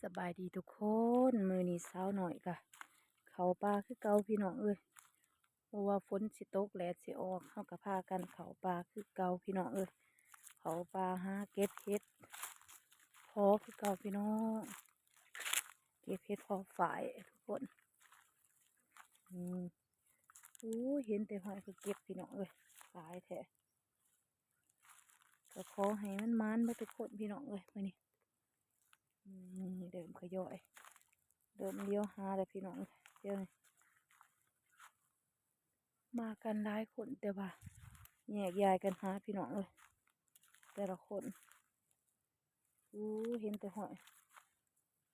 ສະບາຍດີທຸກຄົນ ມື້ນີ້ສາວນ້ອຍກະເຂົ້າປ່າຄືເກົ່າພີ່ນ້ອງເອີຍ. ບໍ່ວ່າຝົນຊິຕົກແດດຊິອອກ ເຮົາກະພາກັນເຂົ້າປ່າຄືເກົ່າພີ່ນ້ອງເອີຍ. ເຂົ້າປ່າຫາເກັບເຫັດເຜາະຄືເກົ່າພີ່ນ້ອງ ເກັບເຫັດເຜາະຝ້າຍທຸກຄົນ. ອືມ ໂອ້ຍ ເຫັນແຕ່ຫ້ອຍເຂົາເກັບພີ່ນ້ອງເອີຍ ຫຼາຍແທ້. ກະຂໍໃຫ້ມັນໝານເບິດທຸກຄົນພີ່ນ້ອງເອີຍ ມື້ນີ້. ອືມ ເລີ່ມຂະຫຍອຍ ເລີ່ມຫຼຽວຫາແລ້ວພີ່ນ້ອງເອີຍ. ດຽວນີ້ມາກັນຫຼາຍຄົນ ແຕ່ວ່າແຍກຍ້າຍກັນຫາພີ່ນ້ອງເອີຍ ແຕ່ລະຄົນ. ໂອ້ ເຫັນແຕ່ຫ້ອຍ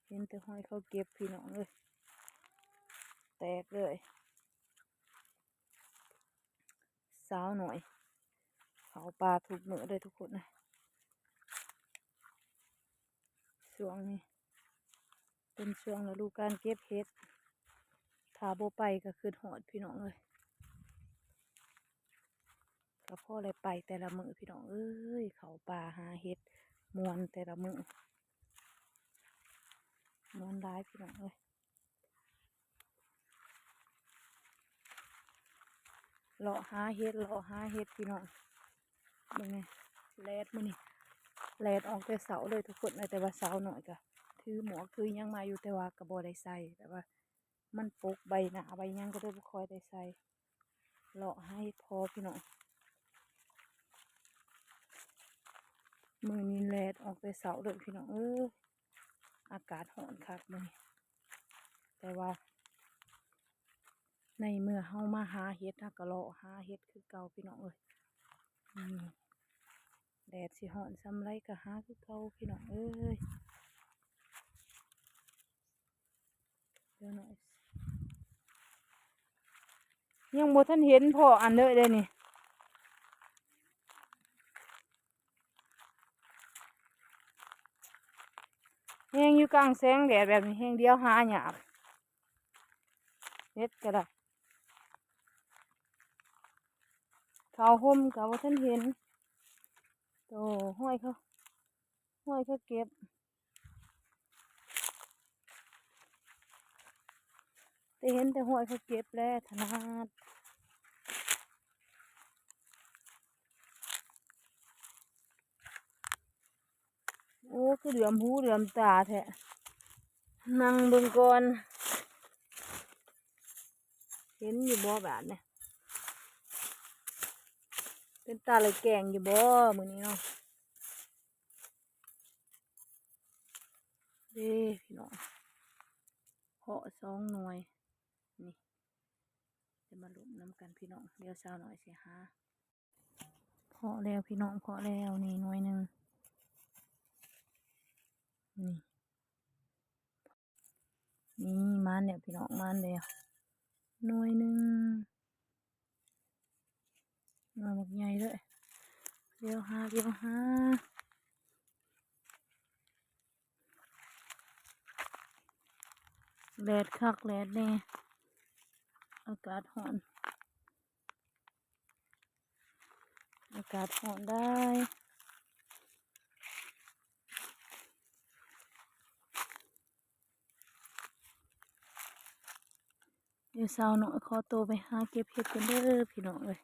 ເຫັນແຕ່ຫ້ອຍເຂົາເກັບພີ່ນ້ອງເອີຍ ແຕກເລີຍ. ສາວນ້ອຍເຂົ້າປ່າທຸກມື້ເດີທຸກຄົນນະ. ຊ່ວງນີ້ເປັນຊ່ວງລະດູການເກັບເຫັດ ຖ້າບໍ່ໄປກະຄຶດຮອດພີ່ນ້ອງເອີຍ. ກະພໍໄດ້ໄປແຕ່ລະມື້ພີ່ນ້ອງເອີຍ ເຂົ້າປ່າຫາເຫັດ ມ່ວນແຕ່ລະມື້ ມ່ວນຫຼາຍພີ່ນ້ອງເອີຍ. ເລາະຫາເຫັດ ເລາະຫາເຫັດພີ່ນ້ອງ. ເບິ່ງແດ່ ແດດມື້ນີ້ ແດດອອກແຕ່ເຊົ້າເລີຍທຸກຄົນເອີຍ ແຕ່ວ່າສາວນ້ອຍກະຖືໝວກຖືຫຍັງມາຢູ່ ແຕ່ວ່າກະບໍ່ໄດ້ໃສ່ ແບບວ່າມັນປົກໃບໜ້າໃບຫຍັງ ກະເລີຍບໍ່ຄ່ອຍໄດ້ໃສ່. ເລາະຫາເຫັດເຜາະພີ່ນ້ອງ. ມື້ນີ້ແດດອອກແຕ່ເຊົ້າເລີຍພີ່ນ້ອງເອີຍ ອາກາດຮ້ອນຄັກມື້ນີ້ ແຕ່ວ່າໃນເມື່ອເຮົາມາຫາເຫັດ ເຮົາກະເລາະຫາເຫັດຄືເກົ່າພີ່ນ້ອງເອີຍ. ອືມ ແດດຊິຮ້ອນສ່ຳໃດກະຫາຄືເກົ່າພີ່ນ້ອງເອີຍ. ດຽວໜ້ອຍ ຍັງບໍ່ທັນເຫັນພໍ້ອັນເລີຍເດ້ນີ້ ແຮງຢູ່ກາງແສງແດດແບບນີ້ ແຮງດຽວຫາຍາກ ເຫັດກະໄດ້ ເຂົ້າຮົ່ມກະບໍ່ທັນເຫັນ. ໂອ້ ຫ້ອຍເຂົາ ຫ້ອຍເຂົາເກັບ ແຕ່ເຫັນແຕ່ຫ້ອຍເຂົາເກັບແຫຼະ ຖະໜາດ. ໂອ້ ຄືເຫຼືອມຫູເຫຼືອມຕາແທ້ ນັ່ງເບິ່ງກ່ອນ ເຫັນຢູ່ບໍ່ບາດນີ້ ເປັນຕາໄດ້ແກງຢູ່ບໍ່ມື້ນີ້ເນາະ. ເດ້ພີ່ນ້ອງ ເພາະສອງໜ່ວຍ ນີ້ ຈະມາລຸ້ນນຳກັນພີ່ນ້ອງ ດຽວສາວນ້ອຍຊິຫາ. ເພາະແລ້ວພີ່ນ້ອງ ເພາະແລ້ວ ນີ້ໜ່ວຍໜຶ່ງ ນີ້ ນີ້ ມາແລ້ວພີ່ນ້ອງ ມາແລ້ວໜ່ວຍໜຶ່ງ ໜ່ວຍບັກໃຫຍ່ເລີຍ. ດຽວຫາ ດຽວຫາ ແດດຄັກແດດແນ່ ອາກາດຮ້ອນ ອາກາດຮ້ອນຫຼາຍ. ດຽວສາວນ້ອຍຂໍໂຕໄປຫາເກັບເຫັດກ່ອນເດີພີ່ນ້ອງເອີຍ.